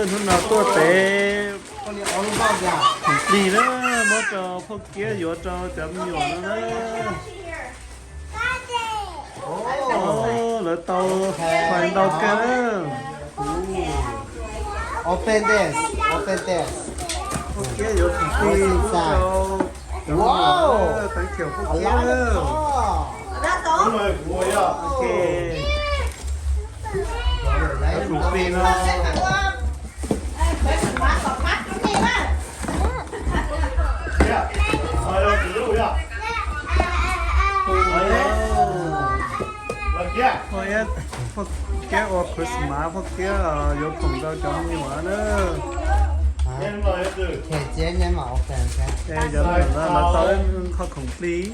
Hnub no tuaj tev khoom plig na, muab rau Phauj Kiab yuav rau cov me nyuam no na. Lawv tau khoom ntau kawg na. Open this, open this. Phauj Kiab yuav khoom plig rau cov me nyuam na. Thank you Phauj Kiab na. Ok. Khoom plig no. Phauj Kiab ua Christmas, Phauj Kiab yuav khoom rau cov me nyuam na. Cov me nyuam lawv tau ib qho khoom plig.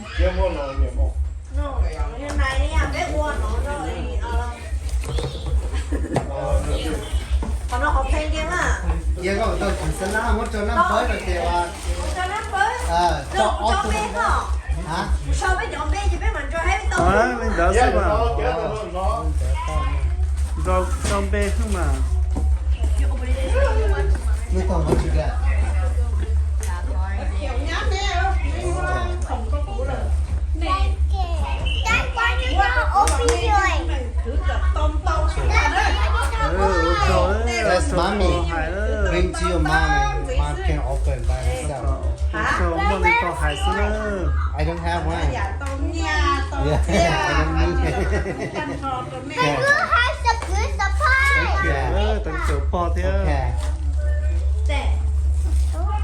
Cia koj tau tseem xav na, muab rau nab pawb rau ces ua, rau ob tug. Li ntawd xwb mas. Rau npe xwb mas. That's mommy. Bring to your mommy. Mom can open by herself. Ua tsaug muaj li tau hais xwb na. I don't have one. Yeah, I don't need it. But you have the good surprise. Yeah. Thank you pog thiab.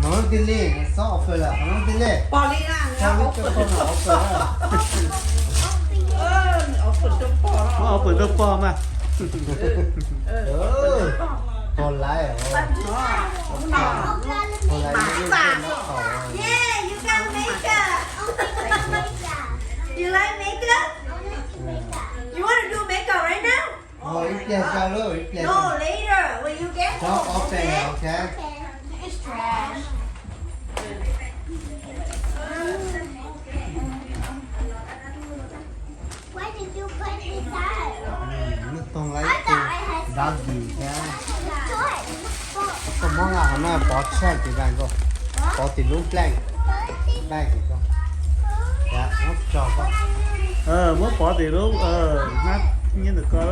Mom, delete. Xav open lawm, mom, delete. Pog li na, pog li na, open lawm. Muab open rau pog mas. Pog laiv, pog laiv. Yeah, you got makeup. You like makeup? You want to do makeup right now? Ib pliag rau lub, ib pliag. No, later when you get home, okay? Okay. It's trash. Why did you put it inside? Lub toog laiv ib tug doggy thiab. Koj muab nqa qhov no pov tseg tim bag koj, pov tim lub bag, bag koj. Muab tso koj. Muab pov tim lub hnab nyiab ntawm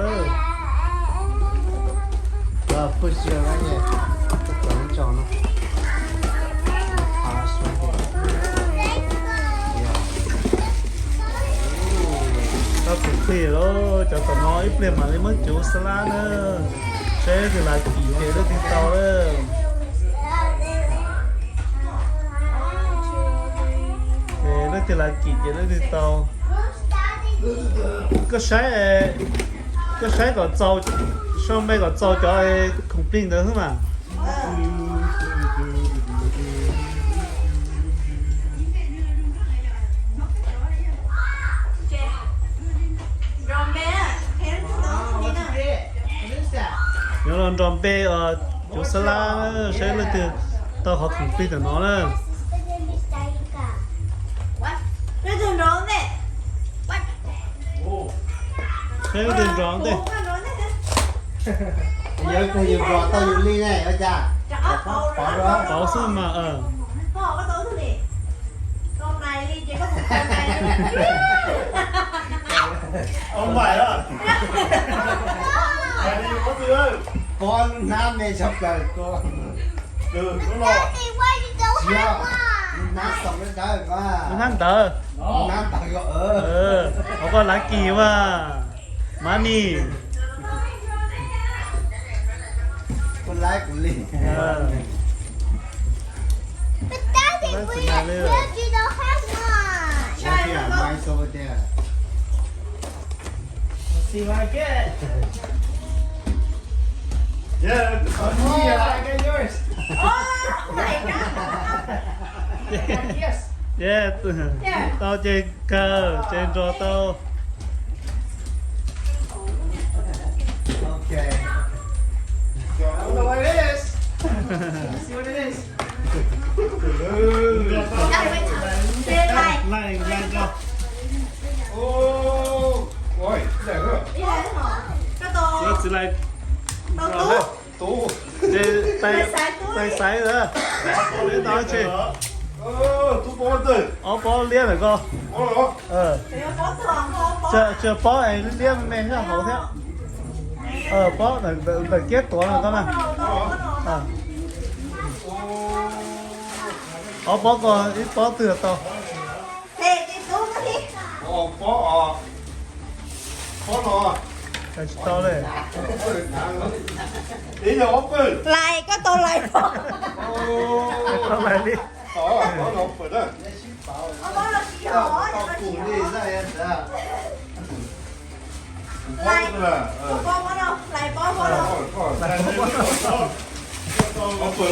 ko. Push your right here. Koj tso no. Tau khoom plig lawm, cov tom no ib pliag mam li muab cuv xab lab na. Saib leej twg lav kim ces leej twg tau lawm. Leej twg lav kim ces leej twg tau. Koj saib, koj saib kom txaus, sau npe kom txaus cov khoom plig ntawd xwb mas. Yuav los nrog npe cuv xab lab, saib leej twg tau qhov khoom plig ntawm no na. Saib leej twg nrog ntej. Yog ib pliag yus nrog tau yus li ne ua cas? Pauv xwb mas. Pauv hnab me tshaj plaws ko. Hnab xaus dawb dawb ko. Hnab ntawd. Hnab ntawd ko. Ov, koj lav kis mas. Money. Koj laib kuv li. Tau ces kawg ces nrog tau. Txiv lais, txiv lais, tub, ces Xaiv xaiv lawm. Liab tau tsi? Ob pob liab ntawm ko. Tsis pob es liab me me thiab hauv thiab. Pob ntawm kiab tuav no ko na. Ob pob ko ib pob twg tau? Tsis tau li. Lais, koj tau lais pob. Tau lais li. Lais, lais pob, pob no, lais pob, pob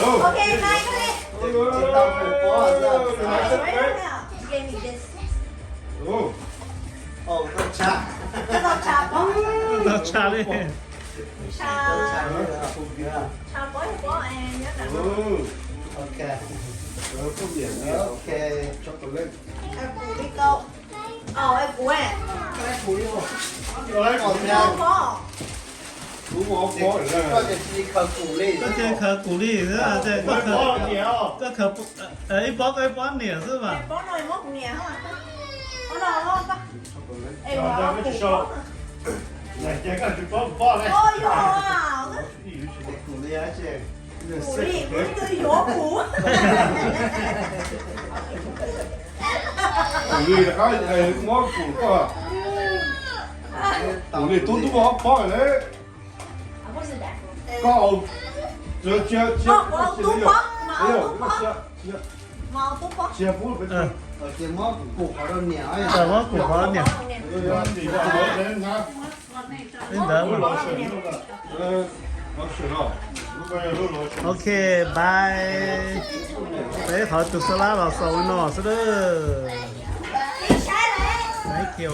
no. Ok, lais koj li. Koj tau tshav pob. Tau tshav li. Tshav, tshav pob, pob, nyob ntawm no. Ok. Ok. Kuv li kau. Kuv, koj tsis khaws kuv li, koj khaws, ib pob koj ib pob niam xwb mas. Kuv li, mob kuv koj. Kuv li tub tub ob pob lawm. Koj, tsis, tsis, tsis, tsis, tsis, tsis, mob kuv qhov niam. Li ntawd. Ok, bye. Peb qhov tus xab lab los xaus li no xwb lawm. Thank you.